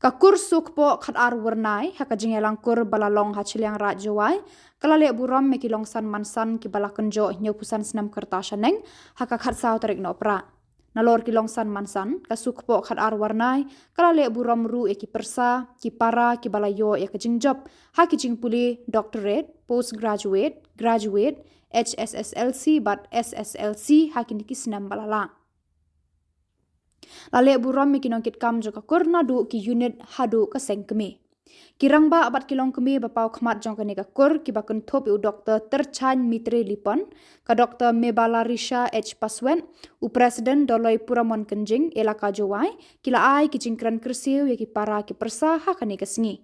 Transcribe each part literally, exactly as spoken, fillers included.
Ka kur suk poh khatar Wyrnai ha ka jingïalang kur ba la long ha Chilliangraij Jowai, ka la leh burom ïa ki longsan mansan kiba la kynjoh hynñiewphew san snem kyrta shaneng ha ka khatsaw tarik Nohprah. Nalor ki longsan mansan, ka suk poh khatar Wyrnai ka la leh burom ruh ïa ki pyrsa, ki para kiba la ïoh ïa ka jingjop ha ki jingpule doctorate, postgraduate, graduate, H S S L C bad S S L C ha kine ki snem ba la lah. La leh burom ïa ki nongkitkam jong ka kur naduh ki unit haduh ka seng kmie. Ki rangbah bad ki longkmie ba paw khmat jong kane ka kur kiba kynthup ïa u Doktor Tyrchang Mitre Lipon, ka Doktor Mebalarisha H Paswet, u President Doloi Puramon Kynjing Elaka Jowai, ki la ai ki jingkren kyrsiew ïa ki para ki pyrsa ha kane ka sngi.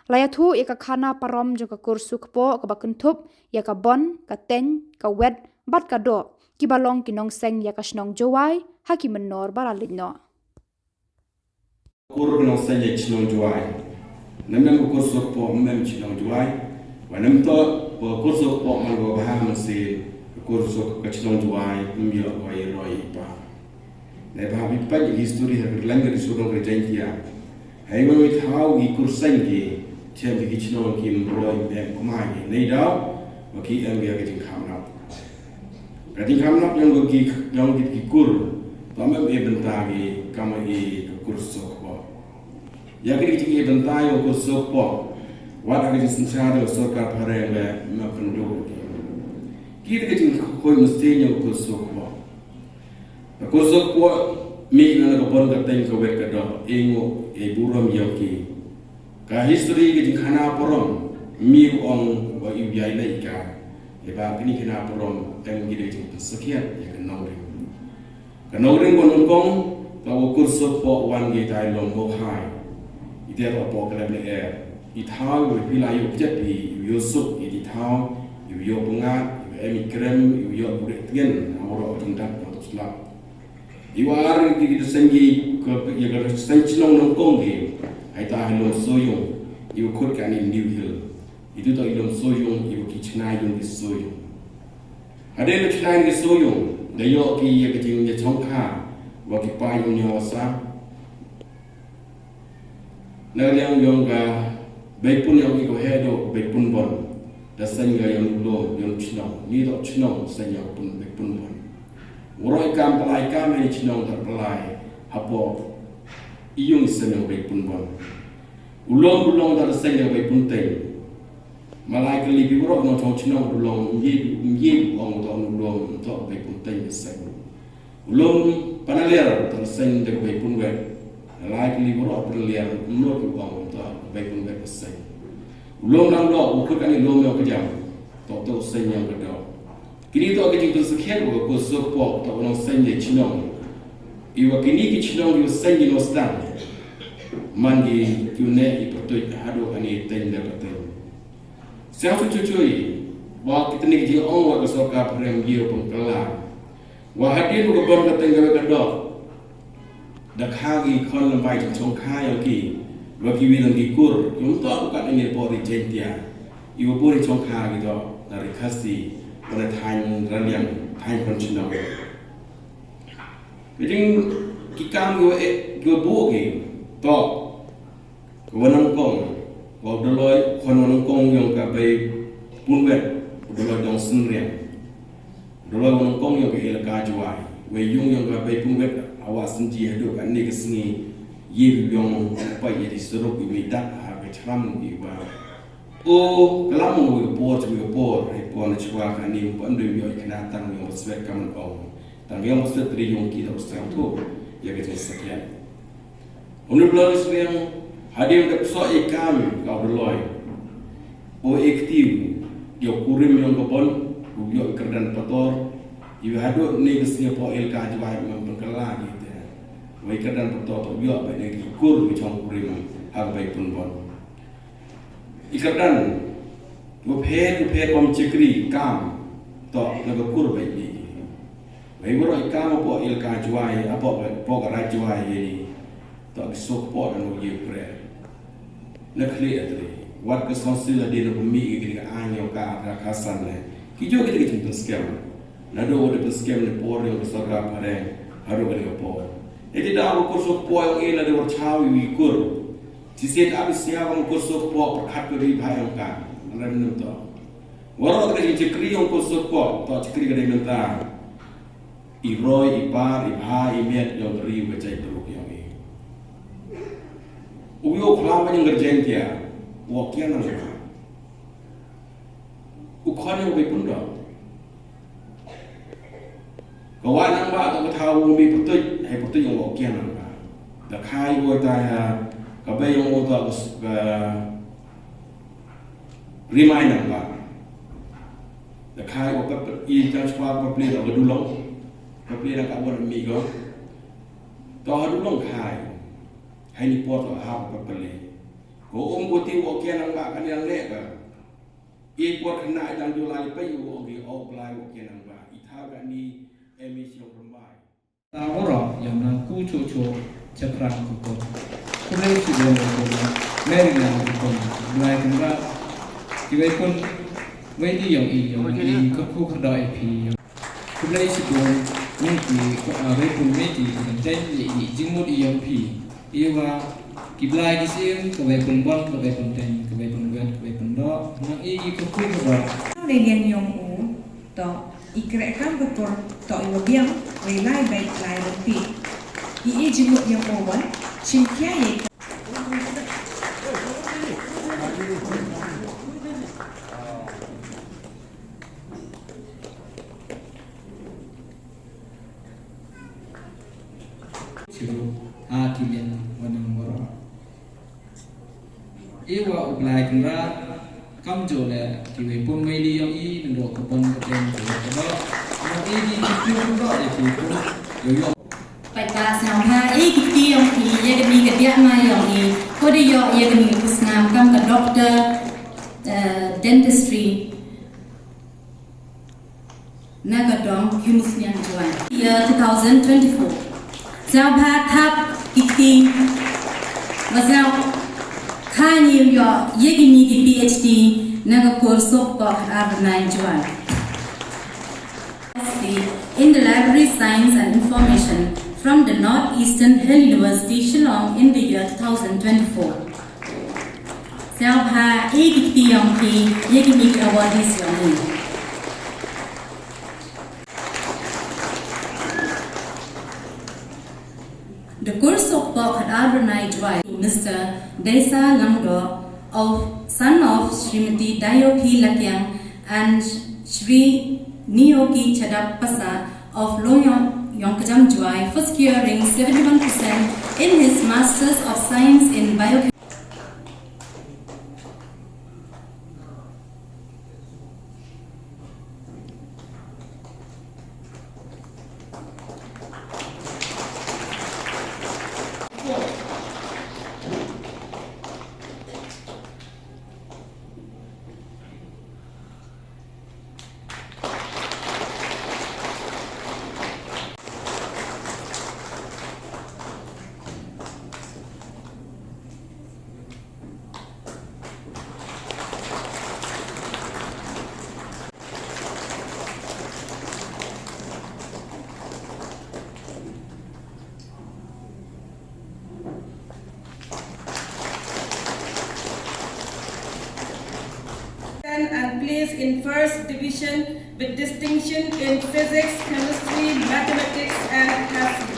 La ïathuh ïa ka khana parom jong ka kur suk poh kaba kynthup ïa ka bon, ka teng, ka wet bad ka doh, kiba long ki nongseng ïa ka shnong Jowai ha ki mynnor ba la leit noh. Kur ka nongseng ïa ka shnong Jowai. Ym em ka kur suk poh ym em shnong Jowai. Wat nym toh ka kur suk poh man ka bha mynsiem, ka kur suk ka shnong Jowai ym ïoh ka roi i pa. Nai ba ha phi peit ïa ka histori ha ka Ri Laiñ, ka Ri Sawdong, ka Ri Jaiñtia. Hei ba ngi thaw ki kur seng ki, shem ki shnong kim roi, kim kmai ki. Neidaw ba ki em ïa ka jingkham nap. Ka jingkham nap jong ki, jong ki, ki kur, to ym em bynta ki kam ïa ka kur suk poh. Ïa ka jingïabynta ïa ka kur suk poh, wat ha ka jingsynshar jong ka sorkar phareng leh, ym kynduh ki. Ki dei ka jingkhuid mynsiem ïa ka kur suk poh. Ka kur suk poh mih na ka bon, ka teng, ka wet, ka doh, i nguh i burom ïa ki. Ka histori ka jingkhana parom, ym ong ba i u ïai leh ka. Ïa ba kine ki khana parom em ki dei jingpynsakhiat ïa ka nongrim. Ka nongrim ba nyngkong, ka kur suk poh wan ki tai long mo hai. I te ka poh ka lep lyer. I thaw i phi la ïoh kjat i ïoh suk i thaw i ïoh pyngngad i em i krem i ïoh buhrieh tngen ha waroh jingdap ïoh slap. I wa ar ki ki seng ki ka ïa ka seng chnong nyngkong ki. Hai ta hai long Soyung i wa khut kane New Hill. I tu to i long Soyung i wa ki chna yung ki Soyung. Hadien ba chna yung ki Soyung da ïoh ki ïa ka jingïachongkha wa ki paid Hynñiewbasa. Na liang yong ka Beipun yong i ko head o Beipun Bon. Da seng ka yong lum yong chnong. Ni dok chnong seng yong pun Beipun Bon. Waroh i kam palai kam i chnong tar palai. Hapoh i yung seng yong Beipun Bon. U lum u long tar seng yong Beipun Teng. Malai ka lipi waroh nong chong chnong u long, um ye, um ye u ong to u long to Beipun Teng seng. U long Panaliar to seng da Beipun Wet. Malai ka lipi waroh Panaliar um long u ong to Beipun Wet seng. U long Langdoh u khut kane long yong ka jam. To to seng yong ka doh. Kini to ka jingpynsakhiat wa ka kur suk poh to u long seng da chnong. I wa kini ki chnong i wa seng i no sdang. Man ki ki u ne i pyrtuit haduh kane teng da pateng. Siang su chuchui, wa kitni ki jingong wa ka sorkar phareng ïa u pynkylla. Wa hadien u ka bon ka teng ka wek ka doh. Da kha ki khon lymbai jingchongkha ïa ki. Wa ki wi dang ki kur, yung to ka ni por ri Jaiñtia. I wa por ri chongkha ki doh, na ri Khasi, wa na thaiñ Raliang, thaiñ Khon Chnong. Ka jing ki kam ki wa e, ki wa buh ki, to. Ka wa nyngkong, wa u Doloi, khon wa nyngkong yong ka Beipun Wet, u Doloi Dong Synriang. U Doloi wa nyngkong yong ka Elaka Jowai, wei yung yong ka Beipun Wet, hawa synji haduh kane ka sngi, yim yong pa ïa di suruk i wei dak ha ka chram i wa. O, ka lam wei ka por, wei ka por, hei por na chwa kane, pa ndu yong i kena tang yong ka swet ka man ong. Tang yong ka swet tri yong ki da u sang tu, ïa ka jingsakian. Uni u Doloi Synriang, hadien da pso i kam ka u Doloi. O e kti u, ïa u kurim yong ka bon, u ïoh i kyrdan pator, i wa haduh ne ka Singapore Elaka Jowai man pynkylla ki te. Wa i kyrdan pator to ïoh ba ne ki kur ki chong kurim, ha ka Beipun Bon. I kyrdan, wa pher, wa pher kam chikri, kam, to, na ka kur ba i ki. Wei waroh i kam hapoh Elaka Jowai, hapoh, hapoh ka Raij Jowai ïa ni. To ki suk poh da no ïa u pre. Na khlieh atre. Wat ka sawsil hadien ba mih ki ka aiñ yong ka, ka, ka san ne. Ki jong ki te ki jingpynskhem. Naduh wat da pynskhem ne por yong ka sorkar phareng. Haduh ka dei ka por. Ïa te da u kur suk poh yong i naduh wat chaw i wi kur. Shisien ap i sia ong u Khursuk Pok pyrkhat ka ri bha ïa ka. Ngan rem nym to. Waroh ka jingshakri ong u Khursuk Pok, to shakri ka dei mynta. I roi, i par, i bha, i miat ïong ka ri, ka jaitbynriew ïong i. U ïoh klam ba ïong ka jaiñtia, u ong kian nang ba. U khon ïong u Baipun Doh. Ka wah nang ba ka thaw u mi pyrtuit, hai pyrtuit ïong u kian nang ba. Da khai u ta ha, ka bei ïong u ta ka s-, ka rimai nang ba. Da khai u pyrtuit i jang chwa ka plie da ka dulong. Ka plie da ka bon mi go. To ha dulong khai. Hai ni por to ha ka plie. Ko um ko ti u kian nang ba ka ni ang le ka. I por khynnah dang ju lai pei u ong ki, "O Blai, u kian nang ba." I thaw kani em i siong rymbai. Ta waroh ïa nang ku cho cho chaphrang ku ko. Khublei shibun ku ko. Mary Lam ku ko. Blai Kynrad. Ki wei pun wei di ïong i ïong i kyrkhu kyrdoh ïa phi. Khublei shibun, ngi ki, ah, wei pun ngi ki, ki kynten, i, i, jingmut i ïong phi. I wa, ki blai ki sim, ka wei pun bon, ka wei pun ten, ka wei pun gat, ka wei pun doh, nang i ki kyrkhu kyrdoh. Nang lei lian ïong u, to, i kreh kam ka kur, to i wa biang, wei lai bai lai roti. I, i jingmut ïong u wan, shim khia i. Chiru, ha ki lian wa nang waroh. I wa U Blai Kynrad, kam jooh leh, ki wei pun wei li ïong i, nang doh ka pon ka ten, ka doh ka doh. Ïong i ki ki ki doh, ïa ki pun, ïong ïong. Paidbah sngewbha, i ki ki ïong i, ïa kani ka diah ma ïong i, ko dei ïoh, ïa kani ka snam, kam ka doctor, eh, dentistry. Na ka dong Humusniang Jowai. Year two thousand twenty-four. Sngewbha thap ki kti. Ba sngewbha kha ngi ïoh ïa kini ki P H D na ka course of Pok Khatar Bnai Jowai. In the Library Science and Information from the North Eastern Hill University, Shillong in the year two thousand twenty-four. Sngewbha, i ki kti ïong ki, ïa kini ki awardees ïong i. The course of Pok Khatar Bnai Jowai, Mister Desa Langdoh, of, son of Srimati Dayo P Lakiang and Shri Nioki Chadap Pasa of Loyong Yongkajam Jowai, for securing seventy-one percent in his Masters of Science in Bio And placed in first division with distinction in physics, chemistry, mathematics, and has